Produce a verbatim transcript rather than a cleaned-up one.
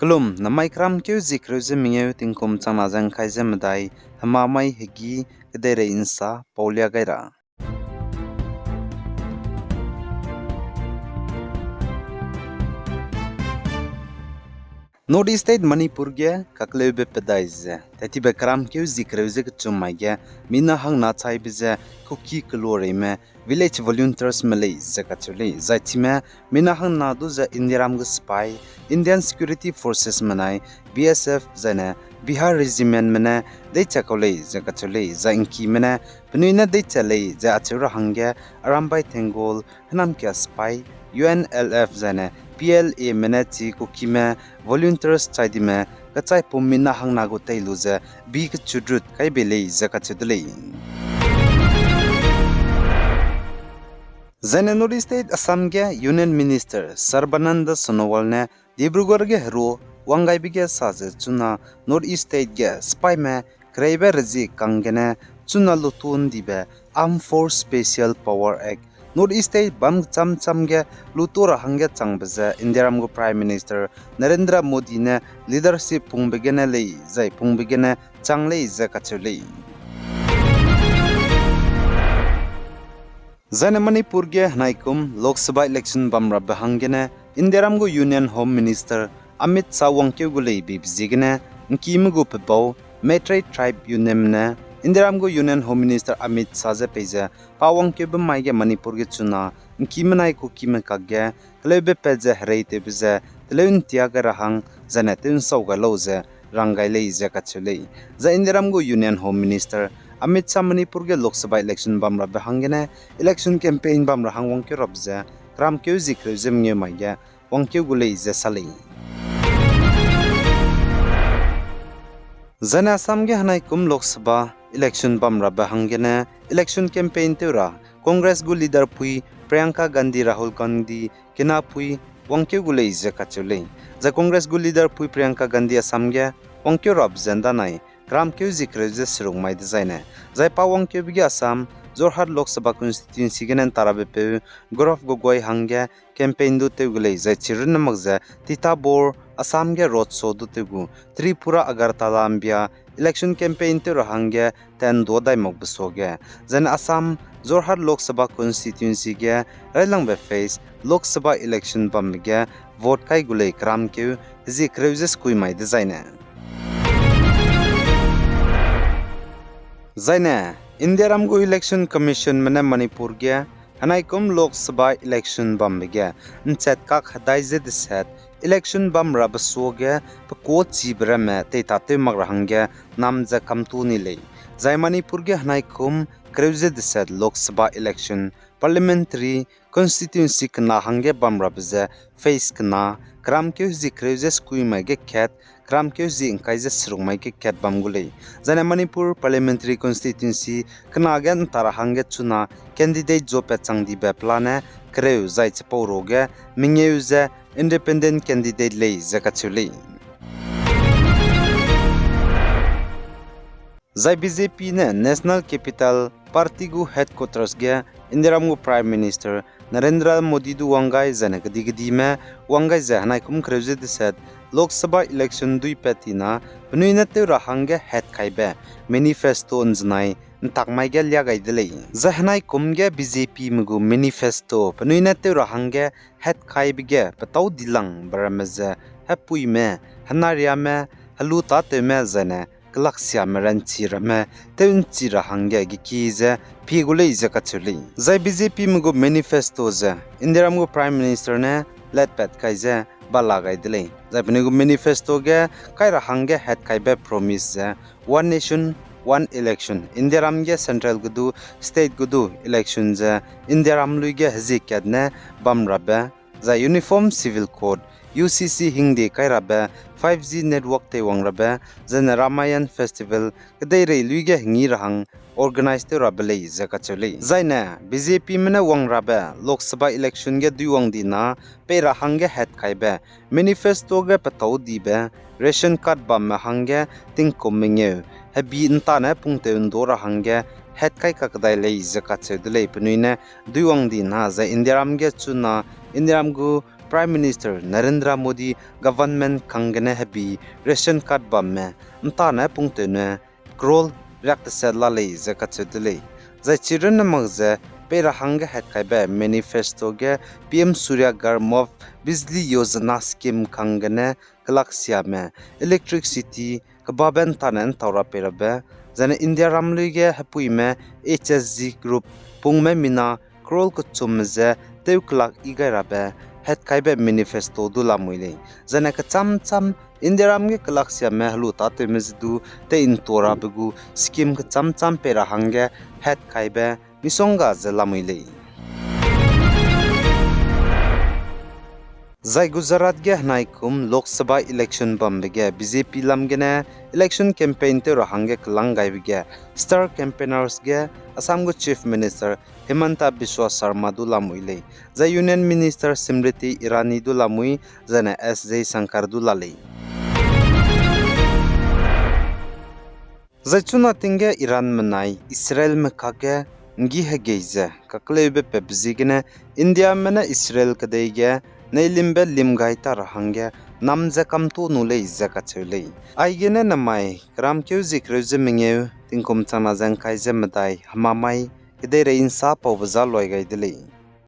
Kelum, namai keramkeu zie kereu ze mengeu tingkum changna ze ngkai ze medai, hema mai hegî, kedeirei nsa, paulia gai ra. North East State Manipur ge kakleube pedai ze, tattibe keramkeu zie kereu ze kechum mai ge, mina hangna chaibe ze Kuki keloa reime village volunteersme lei ze kacheu lei. Zai chime mina hangna du ze Indiaram gu sipai, Indian Security Forcesme nai, B S F zaine Bihar Regimentme ne deicha kau lei ze kacheu lei. Zai ngkime ne penui ne deicha lei ze acheu ra hangge Arambai Tenggol, hênamkia sipai, U N L F zaine P L Ame ne chi Kukime volunteers chai dime kechaipum mina hangna gu tei lu ze bi kechudrut kai bei lei ze kacheu de lei. Zaine North East State Assam ge Union Minister Sarbananda Sonowal ne Dibrugarh ge heru wanggaibe ge sa ze chuna North East State ge sipaime kereibe rezie kang gene chuna lutu ndibe Armed Force Special Power Act, North East State bam cham cham ge lutu ra hangge changbe ze Indiaram gu Prime Minister Narendra Modi ne leadership pungbe gene lei zai pungbe gene chang lei ze kacheu lei. Zaine Manipur ge henaikum Lok Sabha election bam rabe hanggene Indiaram gu Union Home Minister Amit Shah wangkeu gu lei beibe ziegene, ngkime gu pebau Meitei Tribe Union ne Indiaram gu Union Home Minister Amit Shah ze peize pa wangkeube mai ge Manipur ge chuna ngkime nai Kukime kakge keleube pat ze hereitewbe ze teleu ntia gai ra hang zaine tew nsau gai lau ze rang gai lei ze kacheu lei. Zai Indiaram gu Union Home Minister Amit Shah Manipur ge Lok Sabha election bam rabe hanggene election campaign bam ra hang wangkeu rabe ze keramkeu zie kereu ze mengeu mai ge wangkeu gu lei ze sa lei. Zaine Assam ge henaikum Lok Sabha election bam rabe hanggene election campaign tew ra Congress gu leader pui Priyanka Gandhi, Rahul Gandhi kinapui wangkeu gu lei ze kacheu lei. Zai Congress gu leader pui Priyanka Gandhi Assam ge wangkeu rabe ze ndanai keramkeu zie kereu ze seruk mai dezaine, zai pa wangkeube ge Assam Jorhat Lok Sabha constituency gene nta rabe peu Gaurav Gogoi hangge campaign du tew gu lei zai chirunne mak ze Titarbor Assam ge road show du tew gu Tripura Agartala mbia election campaign tew ra hangge tent du dai makbe suage, zaine Assam Jorhat Lok Sabha constituency ge railangbe phase Lok Sabha election bambe ge vote kai gu lei keramkeu hezie kereu ze sekui mai dezaine. Zaine, Indiaram gu Election Commissionme ne Manipur ge henaikum Lok Sabha election bambe ge nchat kak hedai ze deset election bam rabe suage pekuâ chibe ramme teitatew mak ra hangge nam ze kamtu ni lei. Zai Manipur ge henaikum kereu ze deset Lok Sabha election, parliamentary constituency kena hangge bam rabe ze phase kena, keramkeu hezie kereu ze sekui mai ge kat, keramkeu hezie ngkai ze seruk mai ge kat bam gu lei. Zaine Manipur parliamentary constituency kena ge nta ra hangge chuna candidate zuapat chang dibe pelane kereu zai chipau ruage mengeu ze independent candidate lei ze kacheu lei. Zai B J P ne National Capital Party gu headquarters ge Indiaram gu Prime Minister Narendra Modi du wang gai zaine kedi-kedime wang gai ze henaikum kereu ze deset Lok Sabha election duipat tina penui ne tew ra hangge hatkaibe manifesto nzenai ntak mai ge lia gai de lei. Zai henaikum ge B J Pme gu manifesto penui ne tew ra hangge hatkaibe ge petâu dilangbe ramme ze hepuime, henariame, helu tâtewme zaine kelaksiame ranchi ramme tew nchi ra hangge geki ze pie gu lei ze kacheu lei. Zai B J Pme gu manifesto ze Indiaram gu Prime Minister ne letpat kai ze bala gai de lei. Zai penui gu manifesto ge kai ra hangge hatkaibe promise ze One Nation, One Election, Indiaram ge central gu du, state gu du election ze Indiaram lui ge hezie kat ne bam rabe, zai Uniform Civil Code, U C C hingde kai rabe, five G network teiwang rabe, zaine Ramayan Festival kedeirei lui ge hengi ra hang organize tew rabe lei ze kacheu lei. Zaine B J Pme ne wang rabe Lok Sabha election ge duiwang dina pei ra hangge hatkaibe, manifesto ge petâu dibe, ration card bamme hangge tingkum mengeu hebi ntane pungtew ndu ra hangge hatkai kakdai lei ze kacheu de lei. Penui ne duiwang dina zai Indiaram ge chuna Indiaram gu Prime Minister Narendra Modi government kanggene hebi ration card bamme ’ntane pungtew ne crore riak teset la lei ze kacheu de lei. Zai chirunne mak ze pei ra hangge hatkaibe manifesto ge P M Surya Ghar Muft Bijli Yojana scheme kanggene kelaksiame electricity kebabe ’ntane ’ntau ra pei rabe, zaine India ramlui ge hepuime H S G group pungme mina crore kechumme ze tew kelak i gai rabe hatkaibe manifesto du lamui lei. Zaine kecham cham India ram ge kelaksiame helu tâtewme ze du tei ’ntua rabe gu scheme kecham cham pei ra hangge hatkaibe misongga ze lamui lei. Zai Gujarat ge henaikum Lok Sabha election bambe ge B J P lam gene election campaign tew ra hangge kelang gaibe ge star campaigners ge Assam gu Chief Minister Himanta Biswa Sarma du lamui lei, zai Union Minister Smriti Irani du lamui, zaine S Jaishankar du la lei. Zai chuna ting ge Iranme nai Israelme kakge ’nggi hegei ze kakleube pep ziegene Indiame ne Israel kedei ge neilimbe lim gai ta ra hangge nam ze kamtu nu lei ze kacheu lei. Aigene namai keramkeu zie kereu ze mengeu, tingkum changna ze ’ngkai ze medai hemamai kedeirei ’nsa paube za loi gai de lei.